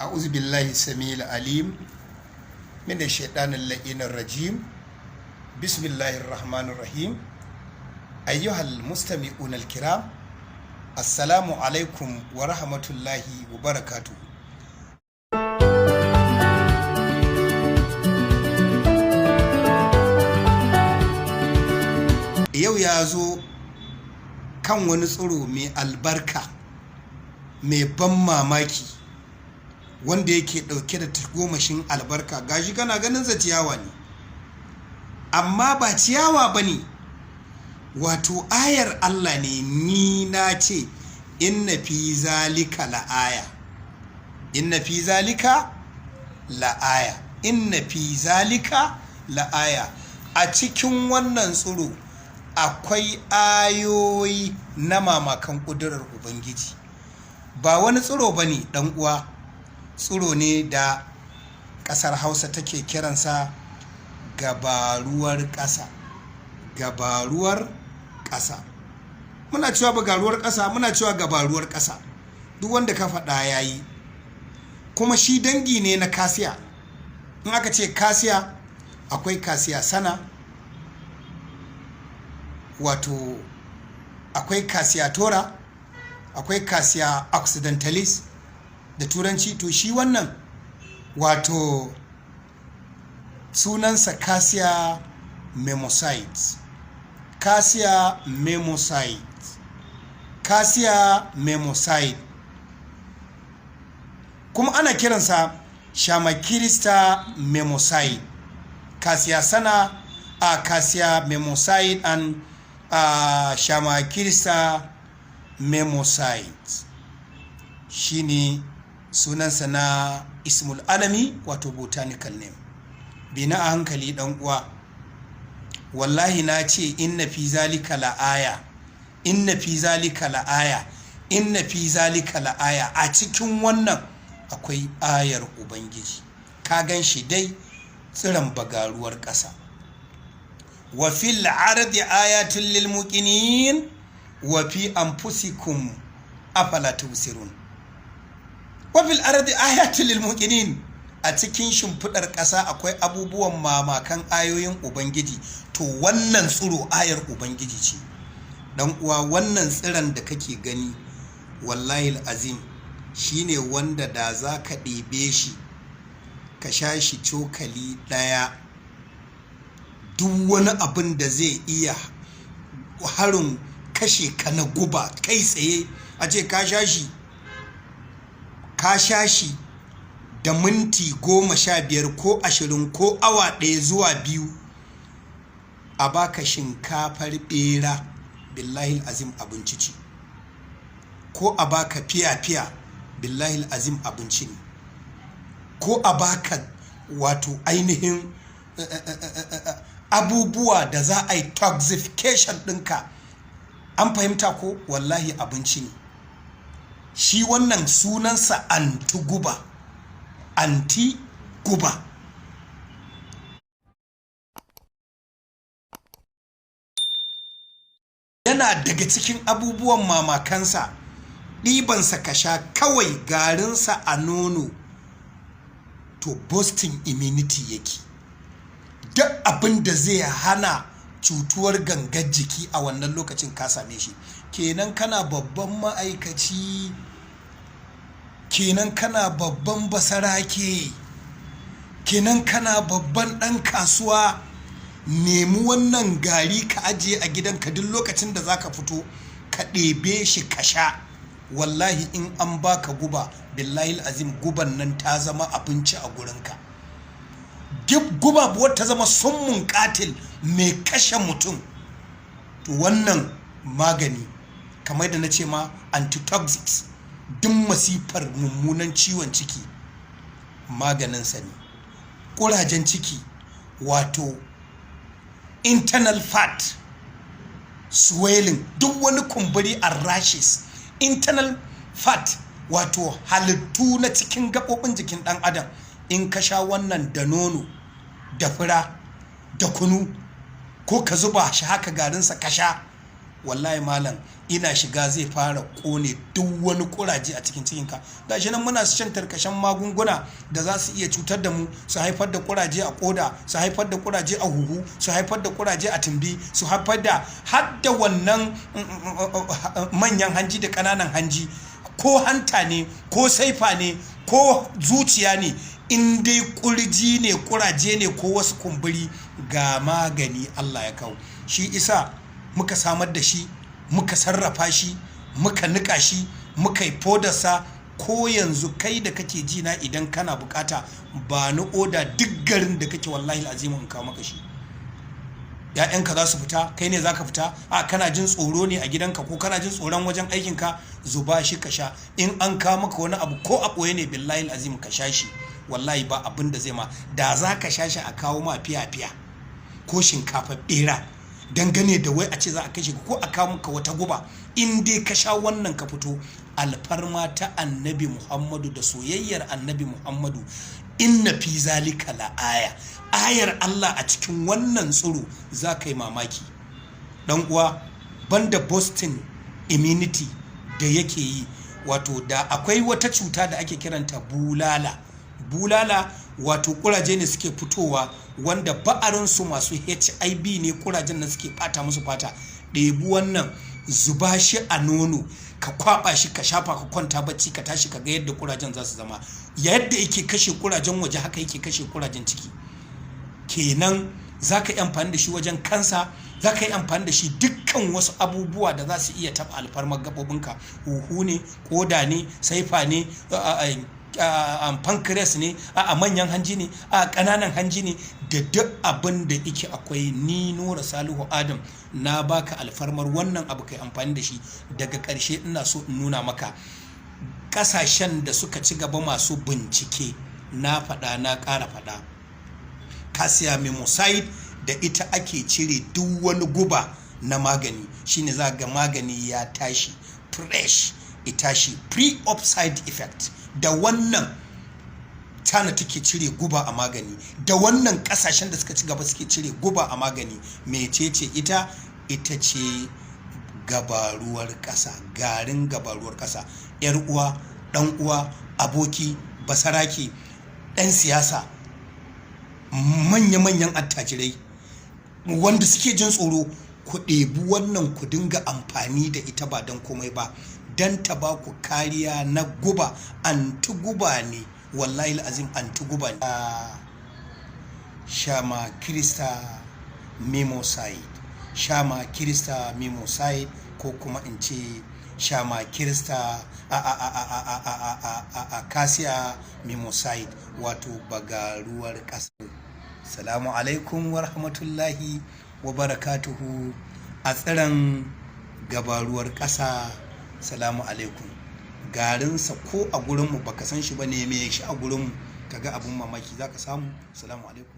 أعوذ بالله السميع العليم من الشيطان اللعين الرجيم. بسم الله الرحمن الرحيم. أيها المستمعون الكرام، السلام عليكم ورحمة الله وبركاته. Yau ya zo kan wani tsiro mai albarka, mai ban mamaki, wanda yake ɗauke da tagomashin albarka. Gashi kana ganin sa ciyawa ne, amma ba ciyawa ba ne, wato ayar Allah ne. Ni na ce inna fi zalika la'aya, inna fi zalika la'aya, inna fi zalika la'aya. A cikin wannan tsiro akwai ayoyi na mamakan ƙudurar Ubangiji. Ba wani tsiro ba ne, ɗan uwa, tsiro ne da ƙasar Hausa take kiransa gabaruwar ƙasa. Gabaruwar ƙasa, muna cewa bagaruwar ƙasa, muna cewa gabaruwar ƙasa, duk wanda ka faɗa ya yi. Kuma shi dangi ne na cassia. In aka ce cassia, akwai cassia sana, wato akwai Cassia tora, akwai Cassia occidentalis da Turanci. To shi wannan, wato sunansa Cassia mimosoides, Cassia mimosoides, Cassia mimosoides. Kuma ana kiransa Chamaecrista mimosoides, Cassia sana, a Cassia mimosoides and Chamaecrista mimosoides shine sunansa na ismul alami, wato botanical name. Bina a hankali, dan uwa. Wallahi na ce inna fi zalika la'aya, inna fi zalika la'aya, inna fi zalika la'aya. A cikin wannan akwai ayar Ubangiji. Ka gan shi dai tsiron bagaruwar ƙasa. Wa fil ardi ayatun lil muqinin wa fi anfusikum afala tubsirun. Wa fil ardi ayatun lil muqinin, a cikin shimfiɗar ƙasa akwai abubuwan mamakan ayoyin Ubangiji. To wannan tsiro ayar Ubangiji ce, dan uwa. Wannan tsiron da kake gani, wallahi azim, shine wanda da za ka ɗebe shi ka sha shi cokali ɗaya, duk wani abin da zai iya harin kashe ka na guba kai tsaye, a ce ka sha shi, ka sha shi da minti 15 ko 20 ko awa 1 zuwa 2, a baka shinkafar bera, billahi azim abinci ce. Ko a baka fiya-fiya, billahi azim abinci ne. Ko a baka wato ainihin abubuwa da za a yi toxification ɗinka, an fahimta ko, wallahi abinci ne shi. Wannan sunansa anti-guba, anti-guba. Yana daga cikin abubuwan mamakansa, ɗibansa ka sha kawai garinsa a nono, to boosting immunity yake. Duk abin da zai hana cutuwar gangar jiki a wannan lokacin ka same shi. Kenan kana babban ma'aikaci, kenan kana babban basarake, kenan kana babban ɗan kasuwa, nemi wannan gari ka ajiye a gidanka. Duk lokacin da zaka fito ka ɗebe shi ka sha. Wallahi in an baka guba, billahi azim guban nan ta zama abinci a gurinka. Guba ta zama summun katil mai kashe mutum. To wannan magani, kamar da na ce ma, antitoxics, duk masifar mummunan ciwon ciki maganinsa ne. Ƙurajen ciki, wato internal fat swelling, duk wani kumburi a rashes, internal fat, wato halittu na cikin gaɓoɓin jikin ɗan adam, in ka sha wannan da nono da fura da kunu, ko ka zuba shi haka garinsa ka sha, Wallahi malam, ina shiga zai fara kone duk wani kuraje a cikin cikinka. Gashi nan muna shan tarkashen magunguna da za su iya cutar da mu, su haifar da kuraje a koda, su haifar da kuraje a huhu, su haifar da kuraje a tumbi, su haifar da har da wannan manyan hanji da ƙananan hanji, ko hanta ne, ko saifa ne, ko zuciya ne, in dai kurji ne, kuraje ne, ko wasu kumburi, ga magani Allah ya kawo shi. Isa muka samar da shi, muka sarrafa shi, muka nika shi, muka yi fodarsa. Ko yanzu kai da kake ji na, idan kana bukata, ba ni oda, duk garin da kake, wallahi azimu in kawo maka shi. ‘Ya'yanka za su fita, kai ne za ka fita, a kana jin tsoro ne a gidanka, ko kana jin tsoron wajen aikinka, zuba shi ka sha. In an kawo maka wani abu, ko a ɓoye ne, billahi azim ka sha shi, wallahi ba abin da zai ma. Da za ka sha shi a kawo ma fiya-fiya ko shinkafa bera, dangane da wai a ce za a kashe ko a kawo maka wata guba, in dai ka sha wannan ka fito, alfarma ta Annabi Muhammadu da soyayyar Annabi Muhammadu, inna fi zalika la aya, ayar Allah a cikin wannan tsiro, za ka yi mamaki dan uwa. Banda boosting immunity da yake yi, wato da akwai wata cuta da ake kiranta bulala. Bulala wato kuraje ne suke fitowa wanda ba'arinsu masu HIV ne, kurajen nan suke bata musu fata. Ɗebi wannan, zuba shi a nono, ka kwaba shi, ka shafa, ka kwanta bacci, ka tashi ka ga yadda kurajen za su zama. Yadda yake kashe kurajen waje, haka yake kashe kurajen ciki. Kenan za ka yi amfani da shi wajen kansa, za ka yi amfani da shi dukkan wasu abubuwa da za su iya taɓa alfarmar gaɓoɓinka: huhu ne, ƙoda ne, saifa ne, pancreas ne, a manyan hanji ne, a ƙananan hanji ne, da duk abin da yake akwai. Ni Nura Salihu Adam na baka alfarmar wannan abu, kai amfani da shi. Daga ƙarshe ina so in nuna maka ƙasashen da suka ci gaba masu bincike. Na faɗa, na ƙara faɗa, Cassia mimoside, da ita ake cire duk wani guba na magani. Shine za ga magani ya tashi fresh, ya tashi free of side effect. Da wannan China take cire guba a magani, da wannan kasashen da suka ci gaba suke cire guba a magani. Mecece ita? Ita ce gabaruwar ƙasa, garin gabaruwar ƙasa. Yar uwa, ɗan uwa, aboki, basarake, ɗan siyasa, manya-manyan attajirai wanda suke jin tsoro, ku ɗebi wannan ku dinga amfani da ita, ba don komai ba, don ta ba ku kariya na guba. Anti guba ne, wallahi azim anti guba ne. Chamaecrista mimoside, Chamaecrista mimoside, ko kuma in ce Chamaecrista a a a a a a a a a Cassia mimoside, wato bagaruwar ƙasa. Salamu alaikum wa rahmatullahi wa barakatuhu. A tsiran gabaruwar ƙasa, salamu alaikum. Garinsa ko a gurinmu baka san shi ba, ne me shi a gurinmu, kaga abin mamaki za ka samu. Salamu alaikum.